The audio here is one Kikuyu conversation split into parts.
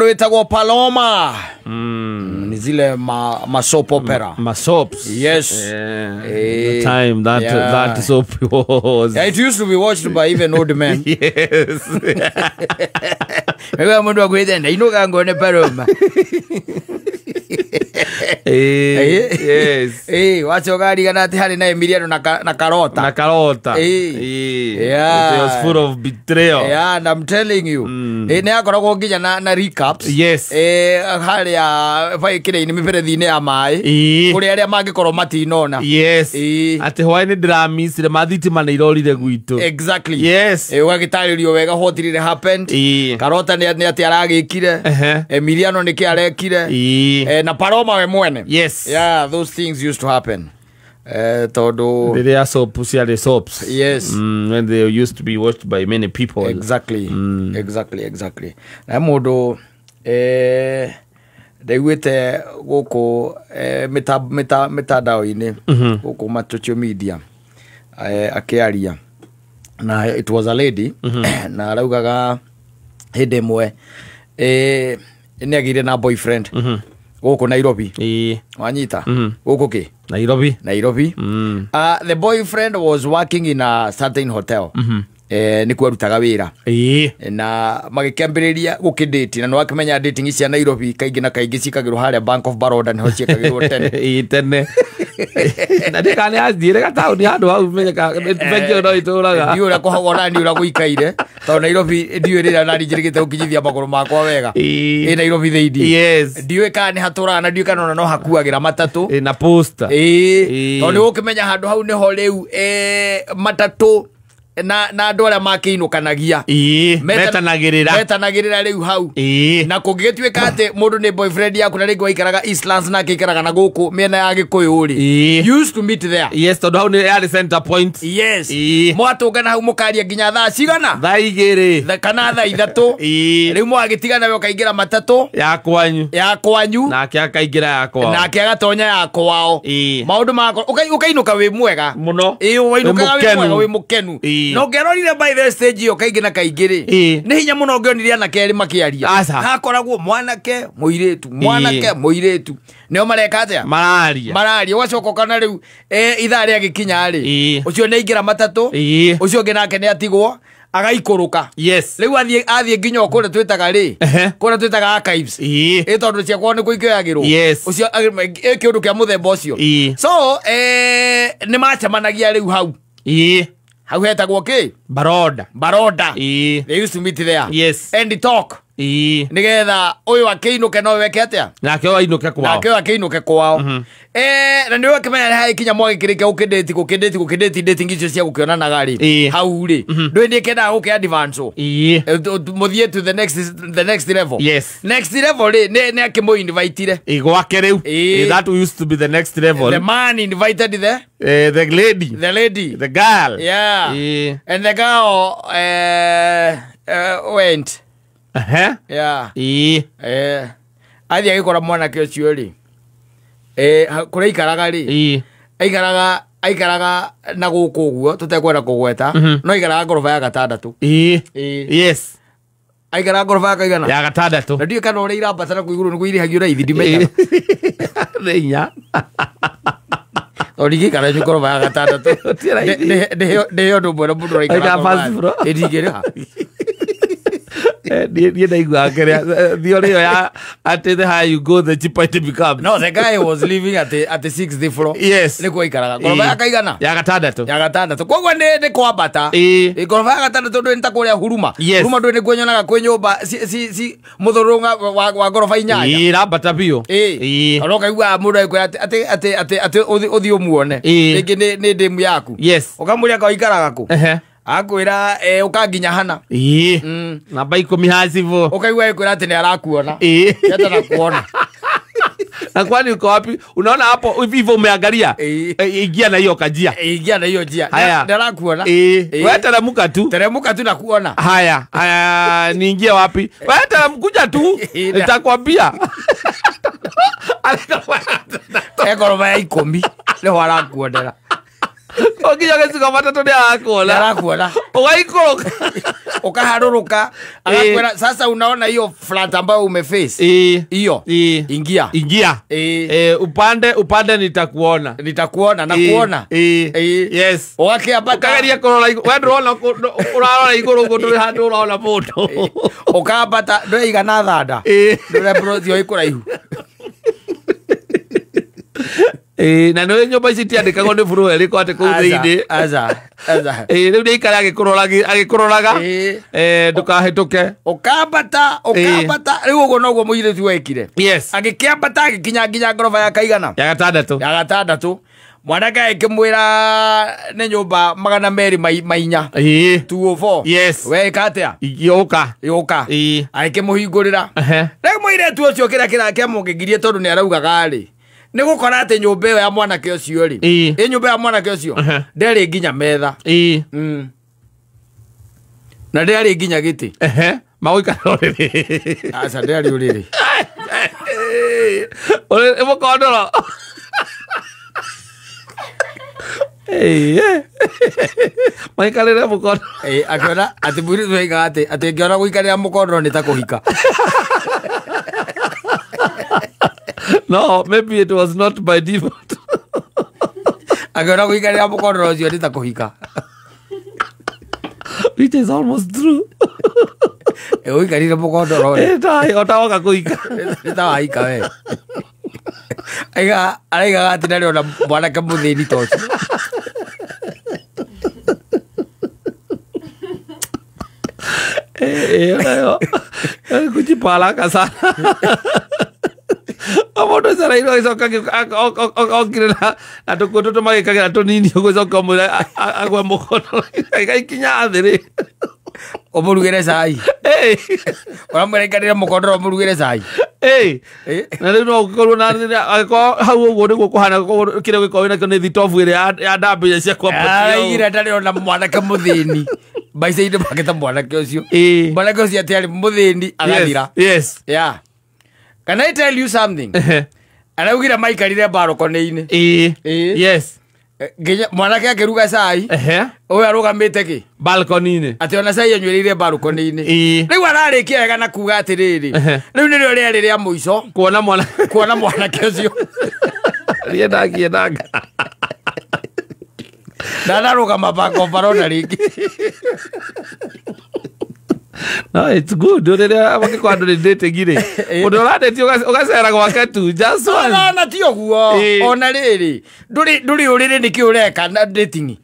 Wĩtagwo Paloma. Ni zile ma soap opera. Ma soaps. Yes. Yeah. Eh, The time that yeah. that soap was. Yeah, it used to be watched by even old men. Yes. Maybe mundu akwite ndainuka ngone Paloma. Eh, yes. Eh, wacoka arigana atĩ harĩ na Emiliano na Karota. Na Karota. Eh. Eh. Yeah. It was full of betrayal. Yeah, and I'm telling you. Eh, nĩ akoragwo nginya na recaps. Yes. Eh, harĩa kĩrĩa-inĩ mĩberethi-inĩ ya maĩ. Eh. Kũrĩ arĩa mangĩkorwo matinona. Yes. Eh. Atĩ hwaĩ-inĩ ndĩramicire mathitima nĩ irorire gwitũ. Exactly. Yes. Eh, ũgagĩtarĩrio wega what really happened. Eh. Karota nĩ atĩ aragĩkire. Ehe. Emiliano nĩkĩ arekire. Eh. Eh, na Paloma we mwene. Yes. Yeah, those things used to happen. Eh, tondũ Rĩrĩa soap ciarĩ soaps. Yes. When they used to be watched by many people. Exactly. Exactly, exactly. Na mũndũ eh ndaiguĩte gũkũ eh, mĩtandao-inĩ gũkũ ma social media eh, akĩaria na it was a lady na araugaga hĩndĩ ĩmwe eh, nĩ agĩire na boyfriend gũkũ Nairobi. Eh. Wanyita gũkũ kĩ Nairobi. Nairobi. The boyfriend was working in a certain hotel. Eh, nĩkuo arutaga wĩra Eh. na magĩkĩambĩrĩria gũkĩdate na nĩwakĩmenya dating cia Nairobi kaingĩ na kaingĩ ciĩkagĩrwo harĩa Bank of Baroda nĩho ciĩkagĩrwo tene. Ĩ tene. Na ndikane nĩ athiĩre gataũni handũ hau menyeka bengi ĩyo no ĩtũraga. Ndiũĩ ũrĩa kũhagwo ndiũĩ ũrĩa gũikaire tondũ Nairobi ndiũĩ rĩrĩa nani njĩrĩgĩte gũkinyithia magũrũ makwa wega. Ĩ. Ĩ Nairobi thĩinĩ. Yes. Ndiũĩ kana nĩ hatũraga na ndiũĩ kana ona no hakuagĩra matatũ. Ĩ, na posta. Ĩ, Ĩ. tondũ nĩ ũkĩmenya handũ hau nĩho rĩu eh, matatũ na andũ arĩa makĩinũkanagia Ĩ, metanagĩrĩra. Metanagĩrĩra rĩu hau. Ĩ. Na kũngĩgĩtuĩka atĩ mũndũ nĩ boyfriend yaku na rĩngĩ waikaraga Eastlands nake aikaraga na gũkũ mĩena ya Gĩkũyũ rĩ, Ĩ. you used to meet there. Yes, tondũ hau nĩ yarĩ center point. Yes. Ĩ. Mwatũngana hau mũkaria nginya thaa cigana. Thaa igĩrĩ. Kana thaa 3. Ĩ. Rĩu mwagĩtigana we ũkaingĩra matatũ Ya kwanyu. ya kwanyu Nake akaingĩra ya kwao. nake agatonya ya kwao. Ĩ. Maũndũ makwa ũkainũka wĩ mwega Mũno. Ĩ, wainũkaga wĩ mwega wĩ mũkenu. Ĩ. Na ũngĩarorire by the stage ĩyo kaingĩ na kaingĩ rĩ, Ĩ. nĩ hinya mũno ũngĩonire anake erĩ makĩaria. Aca. Hakoragwo mwanake mũirĩtu mwanake mũirĩtu nĩo mareka atĩa Mararia. mararia ũgacoka ũkona rĩu eh, ithaa rĩagĩkinya rĩ Ĩ. ũcio nĩ aingĩra matatũ Ĩ. ũcio ũngĩ nake nĩ atigwo agaikũrũka. Yes. Rĩu athiĩ nginya o kũrĩa twĩtaga rĩ Ehe. kũrĩa twĩtaga archives. Ĩ. Ĩ tondũ ciakwa nĩ kũikĩoyagĩrwo. Yes. Ũcio ĩ kĩũndũ kĩa mũthemba ũcio. Ĩ. So eh, nĩ macemanagia rĩu hau. Ĩ. Hau hetagwo kĩ Baroda. Baroda. Ĩ. They used to meet there. Yes. And talk. Ĩ. Nĩgetha ũyũ akĩinũke no weke atĩa Nake ũyũ ainũke kwao. nake ũyũ akĩinũke kwao. Eh, na nĩ ũkĩmenya nĩ hagĩkinya mwagĩkĩrĩkia gũkĩndĩti gũkĩndĩti gũkĩndĩti dating icio cia gũkĩonanaga rĩ Ĩ. hau rĩ ndũĩ nĩ ĩkendaga gũkĩ advance. Ĩ. Eh, mũthiĩ to the next level. Yes. Next level rĩ nĩ akĩmũ-invitire. Ĩ, gwake rĩu. Ĩ. Ĩ, that used to be the next level. The man invited the Eh, the lady. the lady. The girl. Yeah. Ĩ. And the girl went. Ehe. Yeah. Ĩ. Eh, athiĩ agĩkora mwanake ũcio rĩ eh, kũrĩa aikaraga rĩ Ĩ. aikaraga na gũkũ ũguo tũtekwenda kũgweta no aikaraga ngoroba ya gatandatũ. Ĩ. Ĩ. Yes. Aikaraga ngoroba ya kaigana Ya gatandatũ. na ndiũĩ kana ũrĩa irambata na kũu igũrũ nĩguo irĩhagio raithi ndimenyaga. Nĩ inya. Tondũ ndingĩikara ngoroba ya gatandatũ. Gũtirĩ raithi. Ndĩhe ũndũ ũmwe na mũndũ ũraikara Aikara ngoroba first floor. Ĩ, ndingĩrĩha. Eh, niĩ ndaiguaga kĩrĩa theory ĩyo ya atĩ the higher you go the cheaper it becomes. No, the guy was living at the sixth floor. Yes. Nĩkuo aikaraga ngoroba Ĩ. ya kaigana Ya gatandatũ. ya gatandatũ koguo nĩ kwambata. Ĩ. Ĩ, ngoroba ya gatandatũ ndũĩ nĩ ta kũrĩa Huruma. Yes. Huruma ndũĩ nĩkuo nyonaga kwĩ nyũmba ci mũthũrũnga wa ngoroba 8. Ĩ, rambata biũ. Ĩ. Ĩ. Ona ũkaigua mũndũ agĩkwĩra atĩ ũthiĩ ũmuone Ĩ. rĩngĩ nĩ ndĩmu yaku. Yes. Ũkamũria ka ũikaraga kũ Ehe. akwĩra eh, ũkanginya hana. Ĩ. Namba 10 hacibo. Ũkaigua agĩkwĩra atĩ nĩ arakuona. Ĩ. Eta na kuona. Na kwani uko wapi? Unaona hapo hivyo umeangalia? Ĩ. Eh, ingia na hiyo kajia. Ingia na hiyo njia. Haya. Nĩ arakuona. Ĩ. Ĩ. Wewe teremka tu. Teremka tu na kuona. Haya, haya niingie wapi? Wewe teremkuja tu. Ĩ. Nitakwambia. Egoroba ya 10 nĩho arakuonera. Ũnginya gĩcigo matatũ nĩ arakuona. Nĩ arakuona. Ũgaikũrũka. Ũkaharũrũka agakwĩra sasa unaona hiyo flat ambayo umeface hiyo ingia. Ingia. Upande nitakuona. Nitakuona na kuona. Yes. Ũgakĩambata. Ũkageria kũrora we ndũrona ũrarora igũrũ ũguo ndũrĩ handũ ũrona mũndũ. Ũkambata ndũraigana thanda. Ndũrĩa brother ĩyo ĩkũraihu. Na nĩ nyũmba ici itiandĩkagwo nĩ buru ĩrĩkũ atĩ kũu thĩinĩ. Aca. Rĩu nĩ aikara agĩkũroraga. Ndũkahĩtũke. Ũkambata rĩu ũguo noguo mũirĩtu wekire. Yes. Agĩkĩambata agĩkinya nginya ngoroba ya kaigana. Ya gatandatũ. Ya gatandatũ. Mwanake agĩkĩmwĩra nĩ nyũmba 204. 204. Yes. Weka atĩa? Yũka. Yũka. Agĩkĩmũhingũrĩra. Rĩu mũirĩtu ũcio kĩrĩa kĩamũgĩgirie tondũ nĩ araugaga rĩ. Nĩ gũkora atĩ nyũmba ĩyo ya mwanake ũcio rĩ. Ĩ nyũmba ya mwanake ũcio ndĩarĩ nginya metha. Na ndĩarĩ nginya gĩtĩ. Magũikara ũrĩrĩ. Aca ndĩarĩ ũrĩrĩ. Ũrĩrĩ mũkondoro. Maikarĩre mũkondoro. Akĩona atĩ mũirĩtu oigaga atĩ ngĩona gũikarĩra mũkondoro nĩ ta kũhika. No, maybe it was not by default. Akiona gũikarĩra mũkondoro ũcio nĩ ta kũhika. Which is almost true. Ũikarĩire mũkondoro rĩ. Ota woka kũhika. Nĩ ta wahika we. Araigaga atĩ ndarĩ ona mwanake mũthĩni ta ũcio. Kujipalaka sana. Mũndũ ũcio agĩcoka okire na tũkuo tũtũ magĩkagĩra tũnini ũgũcoka ũmwĩre agwe mũkono agaikinya thĩ rĩ. Ũmũrugĩre cai. Ũramwĩra aikarĩre mũkondoro ũmũrugĩre cai. Na rĩu no ũngĩkorwo na angĩkorwo hau ũguo nĩguo kũhana kĩrĩa ũgĩkorwo wĩnakĩo nĩ thitobu ĩrĩa ya ndambĩria cia kwambatia. Araigire ndarĩ ona mwanake mũthĩni. Maica-inĩ make ta mwanake ũcio. Mwanake ũcio atĩ arĩ mũthĩni agathira. Yes. Yeah. Can I tell you something? Araugire maikarire balcony-inĩ. Yes. Mwanake akĩruga cai. Ũyũ arũgamĩte kĩ? Balcony-inĩ. Atĩ ona cai anyuĩrĩire balcony-inĩ. Rĩu ararĩkia wega na kuga atĩrĩrĩ. Rĩu nĩrĩo rĩarĩ rĩa mũico kuona mwanake ũcio. Riendagiendaga. Ndanarũgama bakobarona rĩngĩ. No, it's good. Rĩrĩa makĩkorwo andũ nĩ dating rĩ. Mũndũ ũradate ũgacera gwake tu just once. Ona ti ũguo. Ona rĩrĩ ndũrĩ ũrĩrĩ nĩkĩ ũreka na dating.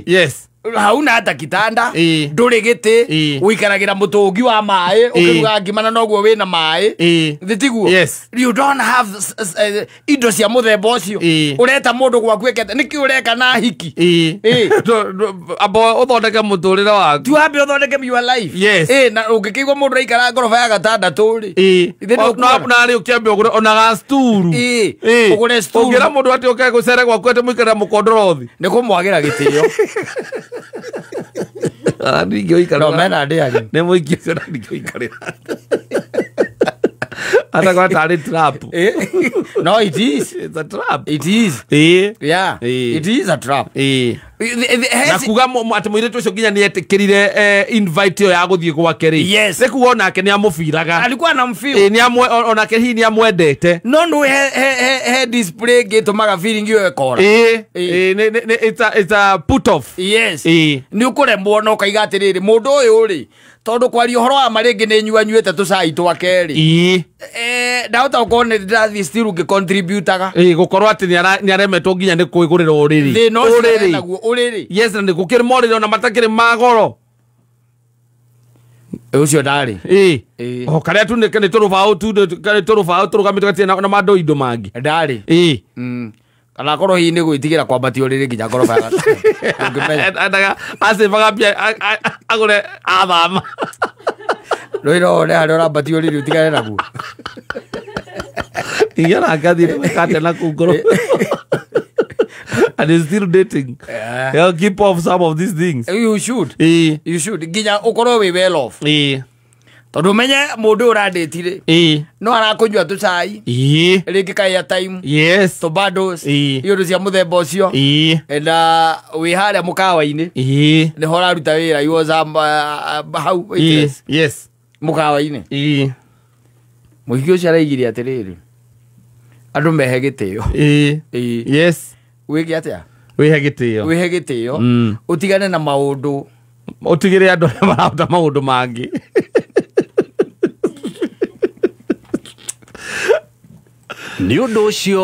Yes. Hauna hata kitanda, ndũrĩ gĩtĩ, ũikaragĩra mũtũngi wa maĩ, ũkĩruga ngima na noguo wĩna maĩ. Thĩ tiguo? Yes. You don't have indo cia mũthemba ũcio. Ũreta mũndũ gwaku ĩkete nĩkĩ ũreka na hiki. Amba ũthondeke mũtũrĩre waku. Tu ambe ũthondeke your life. Yes. Na ũngĩkĩigua mũndũ araikara ngoroba ya gatandatũ rĩ. Na rĩ ũkĩambe ũgũre ona gasturu. Ũgũre sturu. Ũngĩra mũndũ atĩ ũke gũcere gwaku atĩ mũikarĩra mũkondoro thĩ. Nĩ kũmwagĩra gĩtĩo. No mena ndĩari. Nĩ mũingĩ ũcio na ndingĩũikarĩra. Hata kwa tarĩ trap. No, it is. It's a trap. It is. Yeah. It is a trap. Na kuga atĩ mũirĩtu ũcio nginya nĩ etĩkĩrire invite ĩyo ya gũthiĩ gwake rĩ. Yes. Nĩ kuga onake nĩ amũbiraga. Alikuwa anamfeel. Onake hihi nĩ amwendete. No no he display gĩtũmaga feeling ĩyo ĩkora. It's a put off. Yes. Nĩ ũkũremwo na ũkaiga atĩrĩrĩ mũndũ ũyũ rĩ tondũ kwaria ũhoro wa ma rĩngĩ nĩ nyuanyuĩte tũcai twake rĩ. Ndahota gũkorwo nĩ ndĩrathiĩ still ngĩcontributaga. Gũkorwo atĩ nĩ aremetwo nginya nĩ kwĩgũrĩra ũrĩrĩ. Thĩna ũcio enaguo ũrĩrĩ. Yes, na nĩ gũkĩrĩ morĩrĩ ona matakĩrĩ ma goro. Ũcio ndarĩ. O karĩa tu nĩ tũrũbaũ tu nĩ tũrũbaũ tũrũgamĩte gatirĩ na mandũ indo mangĩ. Ndarĩ. Kana akorwo hihi nĩ gwĩtigĩra kwambatia ũrĩrĩ nginya ngoroba ya gatatũ. Ũngĩmenya. Acĩbaga mbia agũre athama. Rũĩ no wone harĩa ũrambatia ũrĩrĩ ũtigane naguo. Ingĩona ngathiĩ mĩkate na kũu ngoro. And he's still dating. Yeah. Keep off some of these things. You should. You should. Nginya ũkorwo wĩ well off. Tondũ menye mũndũ ũyũ ũrandĩti rĩ no arakũnyua tũcai rĩngĩ ka airtime, yes tũ bundles, iũndũ cia mũthemba ũcio, na wĩ harĩa mũkawa-inĩ nĩho ũraruta wĩra, you was hau waitress yes mũkawa-inĩ. Mũhiki ũcio araigire atĩrĩrĩ, andũ mehe gĩtĩo. Yes. Wĩke atĩa? Wĩhe gĩtĩo. Wĩhe gĩtĩo, ũtigane na maũndũ, ũtigĩre andũ arĩa marahota maũndũ mangĩ. Nĩ ũndũ ũcio.